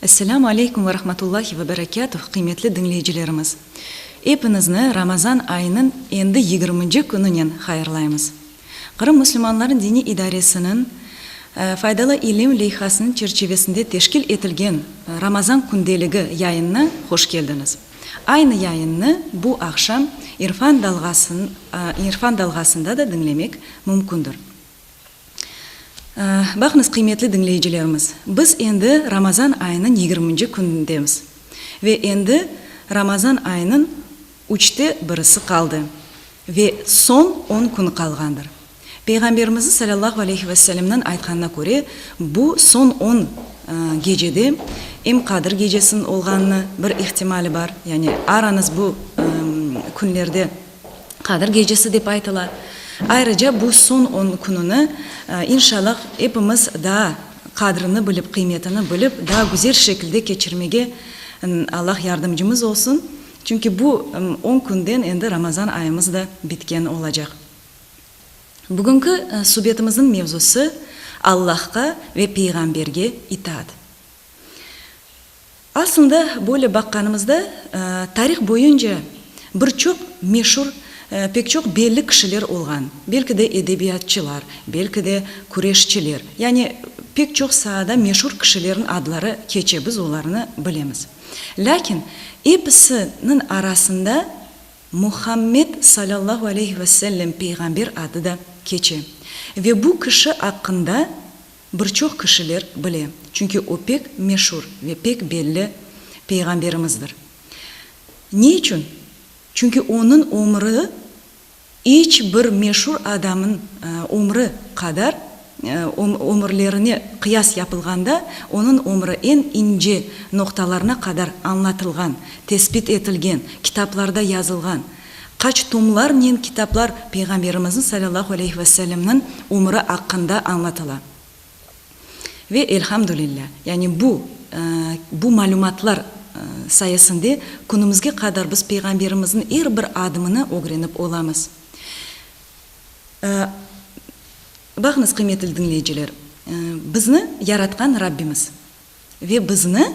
Esselâmu aleykum ve rahmetullahi ve berekâtuh, qıymetli diñleyicilerimiz! Epiñizni Ramazan ayınıñ endi yigirminci kününen hayırlaymız. Qırım musulmanları diniy idaresiniñ Faydalı ilim leyhasınıñ çerçivesinde teşkil etilgen Ramazan kündeligi yayınına hoş keldiñiz. Aynı yayınnı bu aqşam İrfan İrfan dalğasında da diñlemek mümkündir. Baqıñız, qıymetli diñleyicilerimiz, biz endi Ramazan ayınıñ yigirminci künündemiz ve endi Ramazan ayınıñ üçte birisi qaldı ve soñ on kün qalğandır. Peyğamberimizniñ salâllahu aleyhi ve sellemniñ aytqanına köre, bu soñ on gecede em Qadir gecesiniñ olğanını bir ihtimali bar, yani arañız bu künlerde Qadir gecesi dep aytıla. Ayrıca bu soñ on kününi, inşallah, epimiz daa qadrini bilip, qıymetini bilip, daa güzel şekilde keçirmege Allah yardımcımız olsun. Çünki bu on künden endi Ramazan ayımız da bitken olacaq. Bugünki subetimizniñ mevzusı, Allahqa ve Peyğamberge itaat. Aslında, böyle baqqanımızda, tarih boyunca bir çoq meşur, pek çoq belli kişiler olğan, belki de edebiyatçılar, belki de küreşçiler, yani pek çoq saada meşur kişilerniñ adları keçe, biz olarnı bilemiz. Lâkin episiniñ arasında Muhammed salâllahu aleyhi ve sellem peyğamber adı da keçe ve bu kişi aqqında Bir çoq kişiler bile, çünki o pek meşur ve pek belli peyğamberimizdir. Ne içün? Çünki onıñ ömrü iç bir meşur adamıñ ömrü qadar, ömürlerine qıyas yapılğanda, onıñ ömrü eñ ince noqtalarına qadar añlatılğan, tesbit etilgen, kitaplarda yazılğan. Qaç tomlarnen kitaplar Peyğamberimizniñ salâllahu aleyhi ve sellemniñ ömüri aqqında añlatıla. Ve elhamdülillâ, yani bu, bu malümatlar sayesinde künümizge qadar biz Peyğamberimizniñ er bir adımını ögrenip olamız. Baqıñız, qıymetli diñleyiciler, bizni yaratqan Rabbimiz ve bizni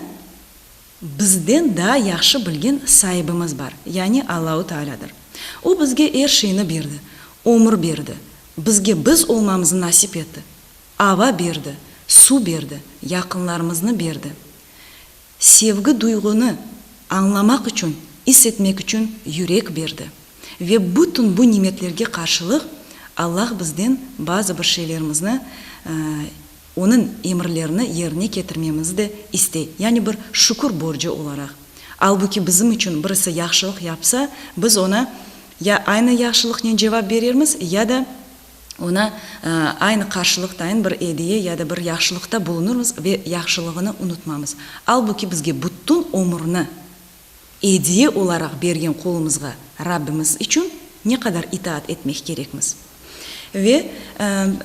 Bizden daa yahşı bilgen Saibimiz bar, yani Allahu Taalâdır. O bizge er şeyni berdi, ömür berdi, bizge biz olmamıznı nasip etti, ava berdi, suv berdi, yaqınlarımıznı berdi. Sevgi duyğunı añlamaq içün, is etmek içün yürek berdi. Ve bütün bu nimetlerge qarşılıq Allah bizden bazı bir şeylerimizni Onıñ emirlerini yerine ketirmemizi de istey, yani bir şükür borcu olaraq. Albuki bizim içün birisi yahşılıq yapsa, biz ona ya aynı yahşılıqnen cevap berermiz, ya da ona aynı qarşılıq tayın bir ediye ya da bir yahşılıqta bulunırmız ve yahşılığını unutmamız. Albuki bizge bütün ömürni Ediye olaraq bergen qulumızğa, Rabbimiz içün ne qadar itaat etmek kerekmiz? Ve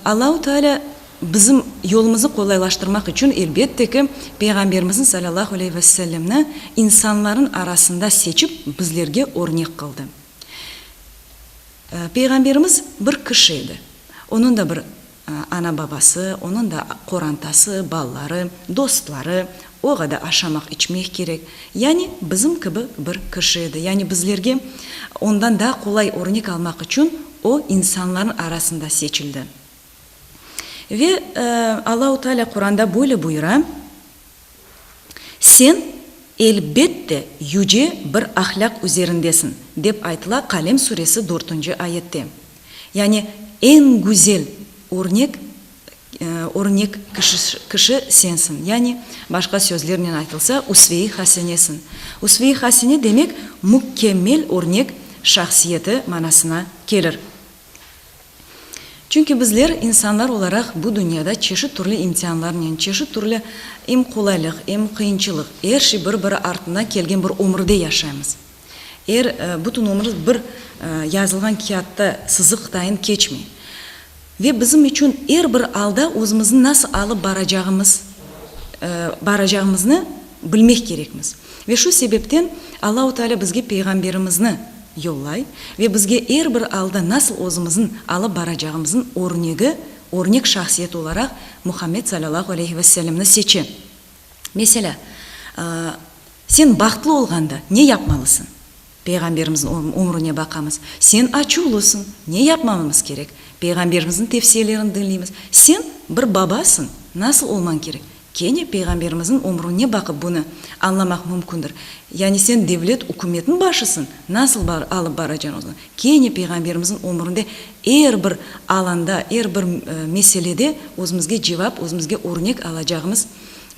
Allahu Teala bizim yolumıznı qolaylaştırmaq içün, elbette ki, Peyğamberimizniñ salâllahu aleyhi ve sellemni insanların arasında seçip bizlerge örnek qıldı. Peyğamberimiz bir kişi edi. Onıñ da bir Ana-babası, onıñ da qorantası, balaları, dostları, oğa da aşamaq-içmek kerek. Yani bizim kibi bir kişi edi. Yani bizlerge ondan daa qolay örnek almaq içün o, insanların arasında seçildi. Ve Allahu Teala Quranda böyle buyura, Sen, elbette, yüce bir ahlâq üzerindesiñ, dep aytıla Qalem suresi dörtünci ayette. Yani eñ güzel örnek, örnek kişi sensiñ. Yani, başqa sözlernen aytılsa, üsve-i hasenesiñ. Üsve-i hasene demek, mükemmel örnek şahsiyeti manasına kelir. Çünki bizler, insanlar olaraq, bu dünyada çeşit türlü imtianlarnen, çeşit türlü em qolaylıq, em qıyınçılıq, er şey bir-biri artına kelgen bir ömürde yaşaymız. Er, bütün ömrümiz bir yazılğan kâğıtta sızıq tayın keçmey. Ve bizim içün er bir alda özümizni nasıl alıp baracağımız, baracağımıznı bilmek kerekmiz. Ve şu sebepten Allahu Teala bizge Peyğamberimizni. yollay ve bizge er bir alda nasıl özümizin alıp baracağımızın örnegi, örnek şahsiyet olaraq Muhammed salâlâhu aleyhi ve sellemni seçe. Meselâ, sen bahtlı olğanda ne yapmalısıñ? Peyğamberimizniñ ömrüne baqamız. Sen açuvlısıñ, ne yapmamamız kerek? Peyğamberimizniñ tevsiyelerini diñleymiz. Sen bir babasıñ, nasıl olmañ kerek? Kene Peyğamberimizniñ ömrüne baqıp bunı añlamaq mümkündir. Yani sen devlet, ükümetniñ başısıñ, nasıl alıp baracañ özüni? Kene Peyğamberimizniñ ömründe er bir alanda, er bir meselede özümizge cevap, özümizge örnek alacağımız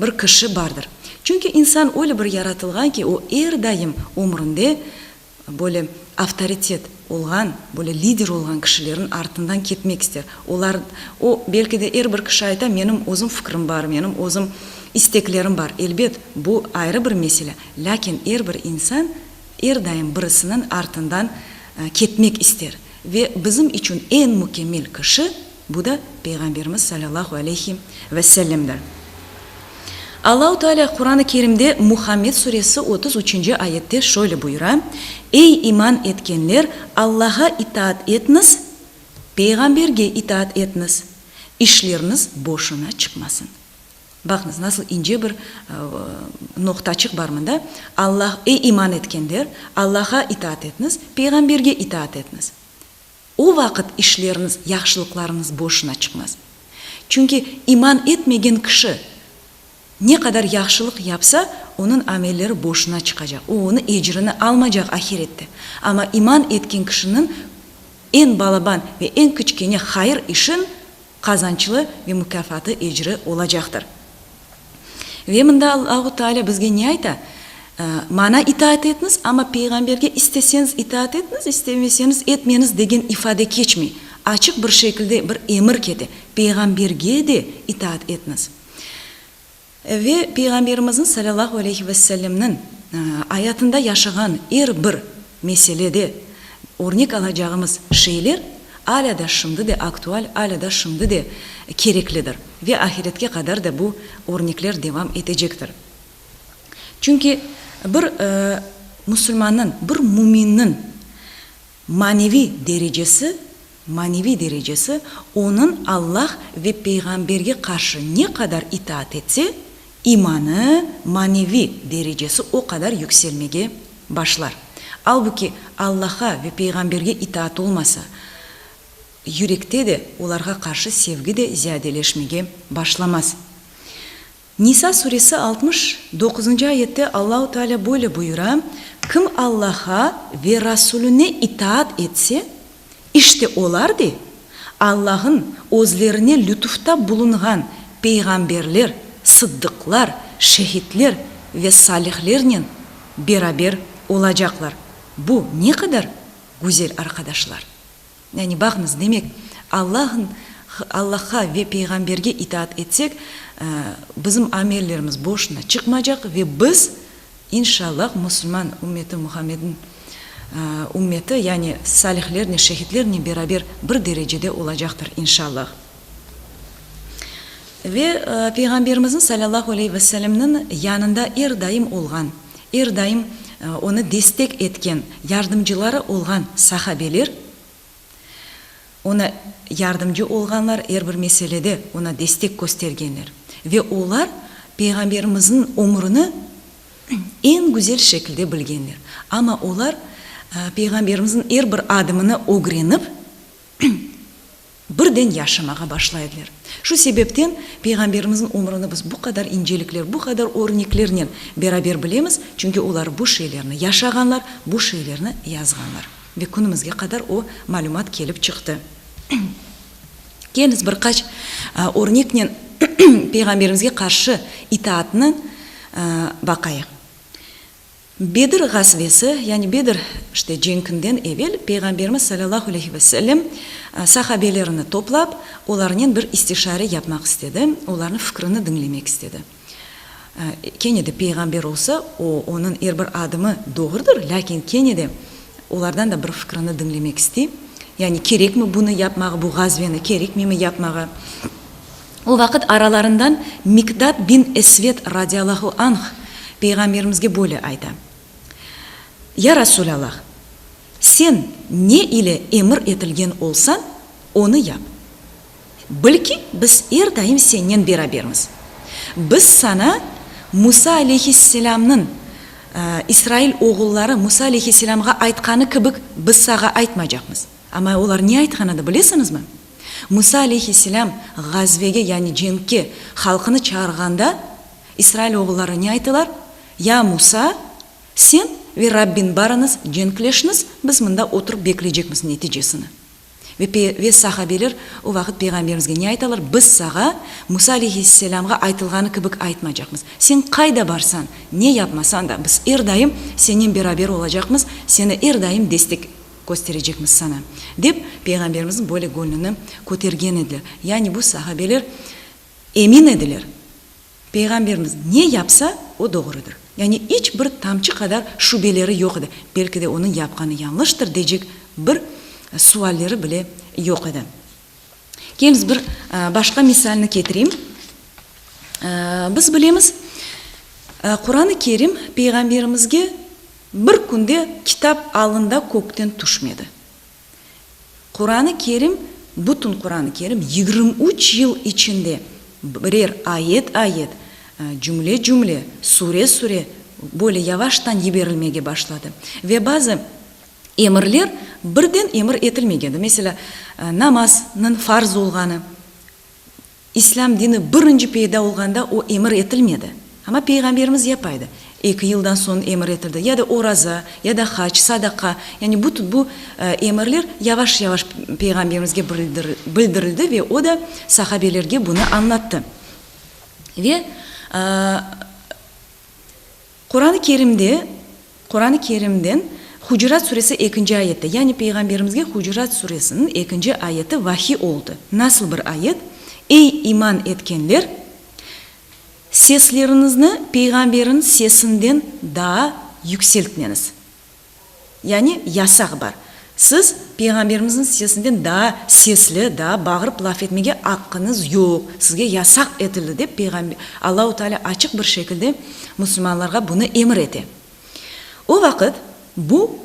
bir kişi bardır. Çünki insan öyle bir yaratılğan ki, o er daim ömründe böyle avtoritet olğan, böyle lider olğan kişilerniñ artından ketmek ister. Olar, o, belki de er bir kişi ayta, menim özüm fikrim bar, menim özüm isteklerim bar. Elbet, bu ayrı bir mesele. Lâkin er bir insan er daim birisiniñ artından ketmek ister. Ve bizim içün eñ mükemmel kişi, Bu da Peyğamberimiz salâlâhu aleyhi ve sellemdir. Allahu Teala Quran-ı Kerimde Muhammed suresi 33-nci ayette şöyle buyura, Ey iman etkenler, Allaha itaat etniz, Peyğamberge itaat etniz, işleriniz boşuna çıqmasın. Baqıñız, nasıl ince bir noqtaçıq bar mında, Allah, ey iman etkenler, Allaha itaat etniz, Peyğamberge itaat etniz. O vaqıt işleriñiz, yahşılıqlarıñız boşuna çıqmaz. Çünki iman etmegen kişi ne qadar yahşılıq yapsa, onıñ amelleri boşuna çıqacaq, o onı ecrini almacaq ahirette. Amma iman etken kişiniñ eñ balaban ve eñ kiçkene hayır işin qazançlı ve mukâfatı, ecri olacaqtır. Ve mında Allahu Teala bizge ne ayta? Maña itaat etiniz, amma peyğamberge isteseñiz itaat etiniz, istemeseñiz etmeñiz degen ifade keçmey. Açıq bir şekilde bir emir kete, peyğamberge de itaat etiniz. Ve Peyğamberimizniñ salâlâhu aleyhi ve sellemniñ ayatında yaşağan er bir meselede örnek alacağımız şeyler alâ da şimdi de aktual, alâ da şimdi de kereklidir ve ahiretke qadar da bu örnekler devam etecektir. Çünki bir musulmannıñ, bir müminniñ Maneviy derecesi, maneviy derecesi, onıñ Allah ve Peyğamberge qarşı ne qadar itaat etse, imanı, maneviy derecesi o qadar yükselmege başlar. Albuki, Allah'a ve Peyğamberge itaat olmasa, yürekte de olarğa qarşı sevgi de ziyadeleşmege başlamaz. Nisa suresi 69-ncı ayette Allahu Teala böyle buyura, Kim Allaha ve Rasulüne itaat etse, işte olar de, Allahın özlerine lütufta bulunğan peyğamberler, sıddıqlar, şehitler ve salihlernen beraber olacaqlar. Bu ne qadar güzel arqadaşlar! Yani baqıñız, demek, Allahn, Allahqa ve Peyğamberge itaat etsek, bizim amellerimiz boşuna çıqmacaq ve biz, inşallah, musulman ümmeti Muhammedniñ ümmeti, yani salihlernen, şehitlernen beraber bir derecede olacaqtır, inşallah. Ve Peyğamberimizniñ salâllahu aleyhi ve sellemniñ yanında er daim olğan, er daim onı destek etken, yardımcıları olğan sahabeler, ona yardımcı olğanlar, er bir meselede ona destek köstergenler. Ve olar Peyğamberimizniñ ömrüni eñ güzel şekilde bilgenler. Amma olar Peyğamberimizniñ er bir adımını ögrenip, Birden yaşamağa başlaydılar. Şu sebepten Peyğamberimizniñ ömrüni biz bu qadar incelikler, bu qadar örneklernen beraber bilemiz, çünki olar bu şeylerni yaşağanlar, bu şeylerni yazğanlar. Ve künümizge qadar o malümat kelip çıqtı. Keliñiz bir qaç örneknen Peyğamberimizge qarşı itaatnı baqayıq. Bedir ğazvesi, yani Bedir, işte, cenkinden evel Peyğamberimiz salâlâhu aleyhi ve sellem sahabelerini toplap, olarnen bir istişare yapmaq istedi, olarnıñ fikrini diñlemek istedi. Kene de peyğamber olsa, o, onıñ er bir adımı doğrudır, lâkin kene de olardan da bir fikrini diñlemek istey. Yani kerekmi bunı yapmağa, bu ğazveni kerekmimi yapmağa? O vaqıt aralarından Miqdad bin Esved radiyallahu anh Peyğamberimizge böyle ayta, Ya Rasulallah! Sen ne ile emir etilgen olsañ, onı yap. Bil ki, biz er daim sennen berabermiz. Biz saña Musa aleyhisselâmnıñ, İsrail oğulları Musa aleyhisselâmğa aytqanı kibik biz sağa aytmaycaqmız. Amma olar ne aytqan edi, bilesiñizmi? Musa aleyhisselâm ğazvege, yani cenkke halqını çağırğanda, İsrail oğulları ne aytılar? Ya Musa, sen ve Rabbin barıñız, cenkleşiñiz, biz mında oturıp bekleycekmiz neticesini. Ve ve sahabeler o vaqıt Peyğamberimizge ne aytalar? Biz sağa Musa aleyhisselâmğa aytılğanı kibik aytmaycaqmız. Sen qayda barsañ, ne yapmasañ da, biz er daim senen beraber olacaqmız, seni er daim destek kösterecekmiz saña, dep, Peyğamberimizniñ böyle gönlüni kötergen ediler. Yani bu sahabeler emin ediler, Peyğamberimiz ne yapsa, o doğrudır. Yani iç bir tamçı qadar şübeleri yoq edi, belki de onıñ yapqanı yañlıştır deycek bir sualleri bile yoq edi. Keliñiz bir başqa misalni ketireyim. Biz bilemiz, Quran-ı Kerim Peyğamberimizge bir künde kitap alında kökten tüşmedi. Quran-ı Kerim, bütün Quran-ı Kerim 23 yıl içinde birer ayet-ayet, cümle-cümle, sure-sure böyle yavaştan yiberilmege başladı. Ve bazı emirler birden emir etilmegedi. Meselâ, namaznıñ farz olğanı, İslâm dini birinci peyda olğanda o emir etilmedi. Amma Peyğamberimiz yapaydı. Eki yıldan soñ emir etildi. Ya da oraza, ya da hac, sadaqa, yani bütün bu emirler yavaş-yavaş Peyğamberimizge bildirildi ve o da sahabelerge bunı añlattı. Ve Quran-ı Kerimde, Quran-ı Kerimden Hucurat suresi ekinci ayette, yani Peyğamberimizge Hucurat suresiniñ ekinci ayeti vahiy oldı. Nasıl bir ayet? Ey iman etkenler, sesleriñizni Peyğamberniñ sesinden daa yükseltmeñiz. Yani yasaq bar. Siz Peyğamberimizniñ sesinden daa sesli, daa bağırıp laf etmege aqqıñız yoq, sizge yasaq etildi, dep Allahu Teala açıq bir şekilde musulmanlarğa bunı emir ete. O vaqıt bu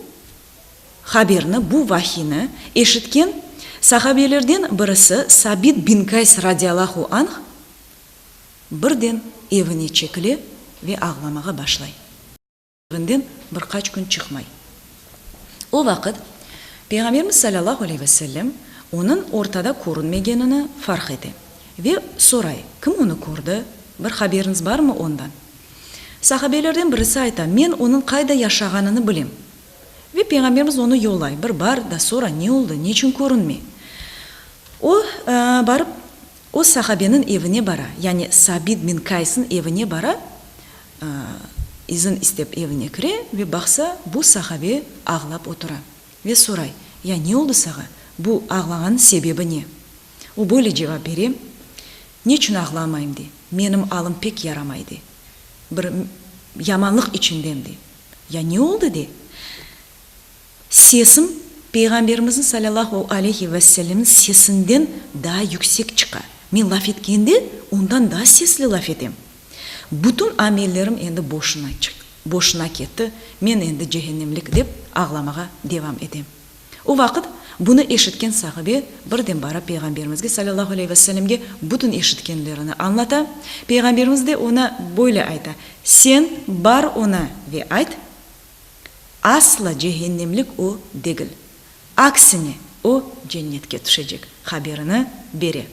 haberni, bu vahiyni eşitken sahabelerden birisi Sabit bin Kays radiyallahu anh birden evine çekile ve ağlamağa başlay. Evinden bir qaç kün çıqmay. O vaqıt Peyğamberimiz salâllahu aleyhi ve sellem onıñ ortada körünmegenini farq ete ve soray, Kim onı kördi? Bir haberiñiz barmı ondan? Sahabelerden birisi ayta, Men onıñ qayda yaşağanını bilem. Ve Peyğamberimiz onı yollay, Bir bar da sora, ne oldı, neçün körünmey? O, barıp, o sahabeniñ evine bara, yani Sabit bin Kaysnıñ evine bara, İzin istep evine kire ve baqsa, bu sahabe ağlap otura. Ve soray, Ya ne oldı sağa? Bu ağlağanıñ sebebi ne? O böyle cevap bere, Neçün ağlamayım, dey, menim alım pek yaramay, dey, bir yamanlıq içindem, dey. Ya ne oldı, dey. Sesim Peyğamberimizniñ salâlâhu aleyhi ve sellemniñ sesinden daa yüksek çıqa. Men laf etkende, ondan daa sesli laf etem. Bütün amellerim endi boşuna boşuna ketti, men endi cehennemlik dep ağlamağa devam etem. O vaqıt bunı eşitken sahabe birden bara Peyğamberimizge salâlâhu aleyhi ve sellemge bütün eşitkenlerini añlata. Peyğamberimiz de oña böyle ayta, Sen bar oña ve ayt, Asla cehennemlik o degil. Aksine, o cennetke tüşecek, haberini bere.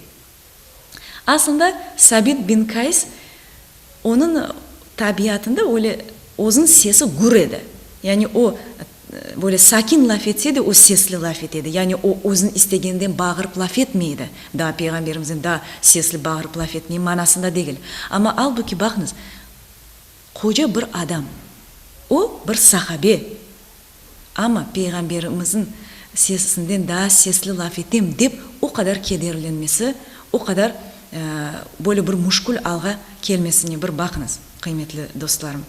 Aslında, Sabit bin Kays, onıñ tabiatında öyle özüniñ sesi gür edi. Yani o, böyle sakin laf etse de, o sesli laf ete edi. Yani o, özüniñ istegeninden bağırıp laf etmey edi. Daa Peyğamberimizden daa sesli bağırıp laf etmey manasında degil. Amma albuki, baqıñız, Qoca bir adam. O, bir sahabe. Amma Peyğamberimizniñ sesinden daa sesli laf etem dep o qadar kederlenmesi, o qadar böyle bir müşkül alğa kelmesine bir baqıñız, qıymetli dostlarım.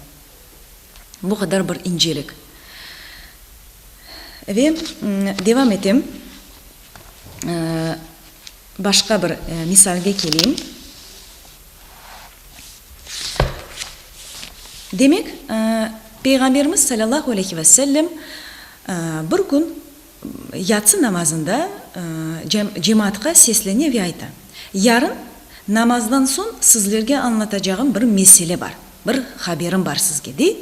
Bu qadar bir incelik. Ve devam etem. Başqa bir misalge keleyim. Demek, Peyğamberimiz salâllahu aleyhi ve sellem. Bir kün yatsı namazında cemaatqa seslene ve ayta, Yarın namazdan soñ sizlerge añlatacağım bir mesele bar, bir haberim bar sizge, dey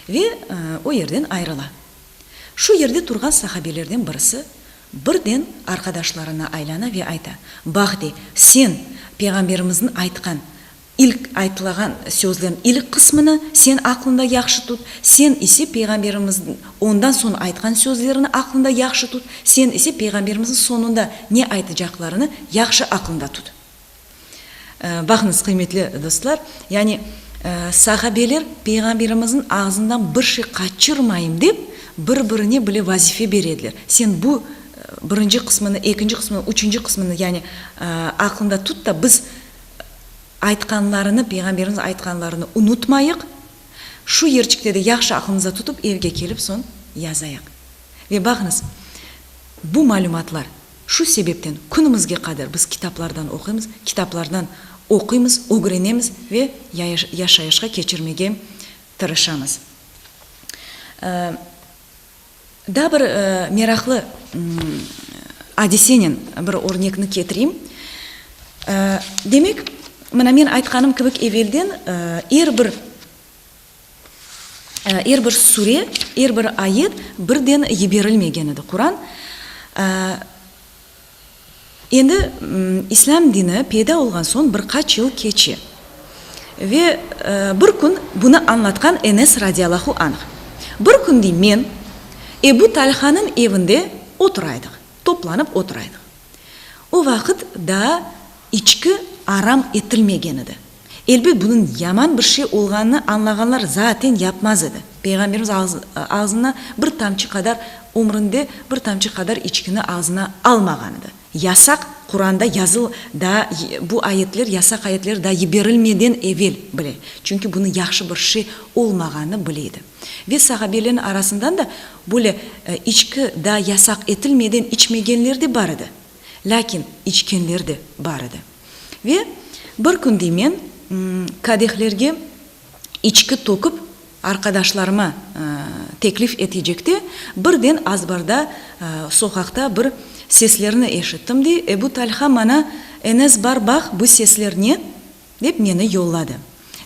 ve o yerden ayrıla. Şu yerde turğan sahabelerden birisi birden arqadaşlarına aylana ve ayta, Baq, dey, sen Peyğamberimizniñ aytqan İlk aytılağan sözlerniñ ilk qısmını sen aqlında yahşı tut, sen ise Peyğamberimizniñ ondan soñ aytqan sözlerini aqlında yahşı tut, sen ise Peyğamberimizniñ soñunda ne aytacaqlarını yahşı aqlında tut. Baqıñız, qıymetli dostlar, yani sahabeler Peyğamberimizniñ ağzından bir şey qaçırmayım dep, bir-birine bile vazife bere ediler. Sen bu birinci qısmını, ekinci qısmını, üçünci qısmını, yani aqlında tut da, biz Aytqanlarını, Peyğamberimiz aytqanlarını unutmayıq, şu yerçikte de yahşı aqlımızda tutıp, evge kelip soñ yazayıq. Ve baqıñız, bu malümatlar şu sebepten künümizge qadar biz kitaplardan oquymız, kitaplardan oquymız, ögrenemiz ve yaşayışqa keçirmege tırışamız. Daa bir meraqlı adisenen bir örnekni ketireyim. Demek, mına men aytqanım kibik evelden er bir er bir sure, er bir ayet birden yiberilmegen edi Quran. Endi İslâm dini peyda olğan soñ bir qaç yıl keçe. Ve bir kün bunı añlatqan Enes radiyallahu anh. Bir kün, dey, men Ebu Talhanıñ evinde oturaydıq, toplanıp oturaydıq. O vaqıt daa içki aram etilmegen edi. Elbet, bunıñ yaman bir şey olğanını añlağanlar zaten yapmaz edi. Peyğamberimiz ağzına bir tamçı qadar, ömründe bir tamçı qadar içkini ağzına almağan edi. Yasaq Quranda yazıl daa bu ayetler, yasaq ayetler daa yiberilmeden evel bile. Çünki bunıñ yahşı bir şey olmağanını bile edi. Ve sahabelerniñ arasından da böyle içki daa yasaq etilmeden içmegenler de bar edi. Lâkin içkenler de bar edi. Ve bir kün, dey, men kadehlerge içki töküp, arqadaşlarıma teklif etecekte, birden azbarda, soqaqta bir seslerni eşittim, dey, Ebu Talha maña, Enes, bar baq, bu sesler ne? dep meni yolladı.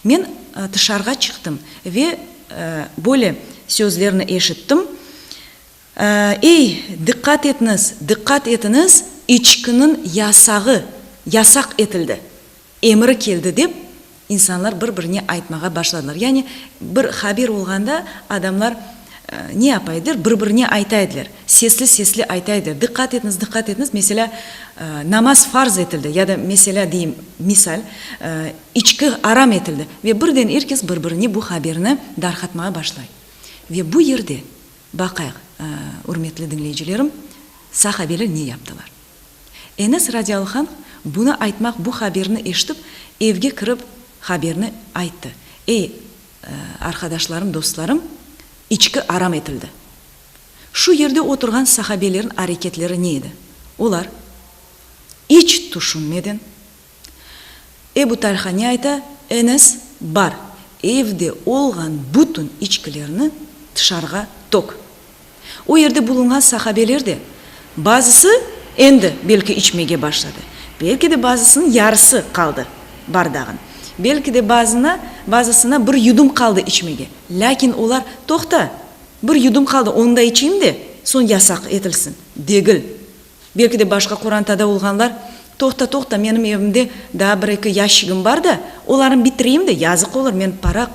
Men tışarğa çıqtım ve böyle sözlerni eşittim, Ey, diqqat etiñiz, diqqat etiñiz, içkiniñ yasağı yasaq etildi, emri keldi, dep insanlar bir-birine aytmağa başladılar. Yani bir haber olğanda adamlar ne yapa ediler, bir-birine ayta ediler, sesli-sesli ayta ediler, diqqat etiñiz, diqqat etiñiz, meselâ, namaz farz etildi ya da meselâ deyim, misal, içki aram etildi ve birden er kes bir-birine bu haberni darqatmağa başlay. Ve bu yerde Baqayıq, ürmetli diñleyicilerim, sahabeler ne yaptılar? Enes radiyallahu anh bunı aytmaq, bu haberni eşitip, evge kirip haberni ayttı, Ey, arqadaşlarım, dostlarım, içki aram etildi. Şu yerde oturğan sahabelerin areketleri ne edi? Olar iç tüşünmeden, Ebu Talha ne ayta, Enes, bar, evde olğan bütün içkilerni tışarğa tök. O yerde bulunğan sahabeler de, bazısı endi belki içmege başladı, belki de bazısınıñ yarısı qaldı bardağın, belki de bazına, bazısına bir yudum qaldı içmege, lâkin olar, Toqta, bir yudum qaldı, onı da içeyim de, soñ yasaq etilsin, degil. Belki de başqa qorantada olğanlar, Toqta, toqta, menim evimde daa bir-eki yaşigim bar da, olarnı bitireyim de, yazıq olur, men para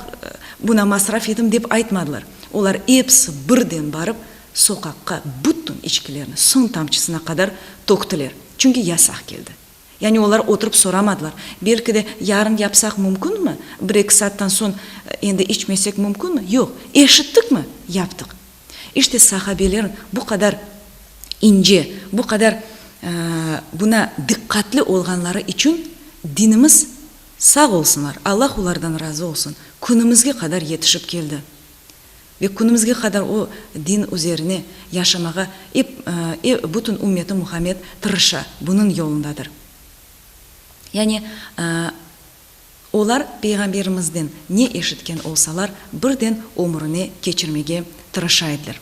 buna masraf etim, dep aytmadılar. Olar episi birden barıp, soqaqqa bütün içkilerni soñ tamçısına qadar töktiler, çünki yasaq keldi. Yani olar oturıp soramadılar, belki de yarın yapsaq mümkünmi, bir-eki saattan soñ endi içmesek mümkünmi? Yoq, eşittikmi, yaptıq. İşte sahabeler bu qadar ince, bu qadar buna diqqatli olğanları içün dinimiz, sağ olsunlar, Allah olardan razı olsun, künümizge qadar yetişip keldi. Ve künümizge qadar o din üzerine yaşamağa ep bütün ümmeti Muhammed tırışa, bunıñ yolundadır. Yani Olar Peyğamberimizden ne eşitken olsalar, birden ömürine keçirmege tırışa ediler.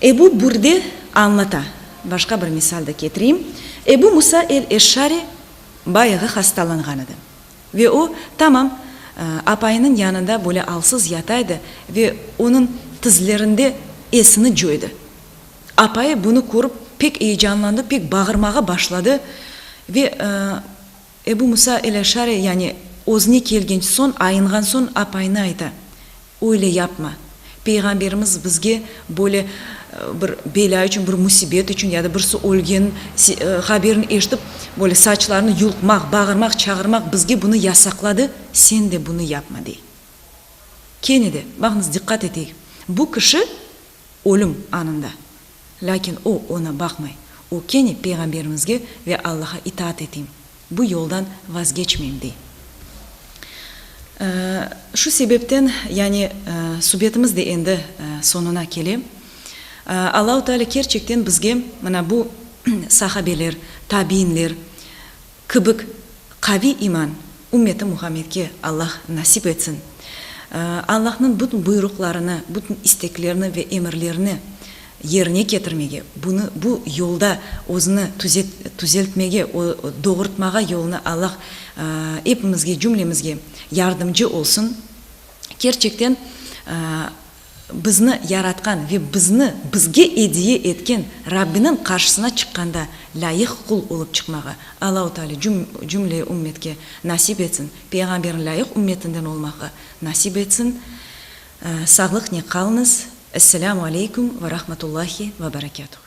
Ebu Burde añlata, başqa bir misal da ketireyim, Ebu Musa el-Eşşari bayağı hastalanğan edi. Ve o, tamam apayınıñ yanında böyle alsız yata edi ve onıñ tizlerinde esini coydı. Apayı bunı körip pek eyecanlandı, pek bağırmağa başladı ve Ebu Musa el-Eşari, yani özüne kelgen soñ, ayınğan soñ apayına ayta, Öyle yapma. Peyğamberimiz bizge böyle bir belâ içün, bir müsibet içün ya da birisi ölgen haberini eşitip, böyle saçlarını yulqmaq, bağırmaq, çağırmaq, bizge bunı yasaqladı, sen de bunı yapma, dey. Kene de, baqıñız, diqqat eteyik, bu kişi ölüm anında, lâkin o, oña baqmay, o kene Peyğamberimizge ve Allaha itaat eteyim. Bu yoldan vazgeçmeyim, dey. Şu sebepten, yani subetimiz de endi soñuna kele. Allahu Teala kerçekten bizge mına bu sahabeler, tabiinler kibik qaviy iman ümmeti Muhammedke Allah nasip etsin. Allahnıñ bütün buyruqlarını, bütün isteklerini ve emirlerini yerine ketirmege, bunı, bu yolda özüni tüzet, tüzeltmege, doğurtmağa yolunı Allah epimizge, cümlemizge yardımcı olsun. Kerçekten, bizni yaratqan ve bizni bizge ediye etken Rabbiniñ qarşısına çıqqanda lâyıq qul olıp çıqmağa Allahu Teala cümle ümmetke nasip etsin, Peyğamberniñ lâyıq ümmetinden olmağa nasip etsin. Sağlıqnen qalıñız. Esselamu aleyküm ve rahmetullahi ve berekâtuh.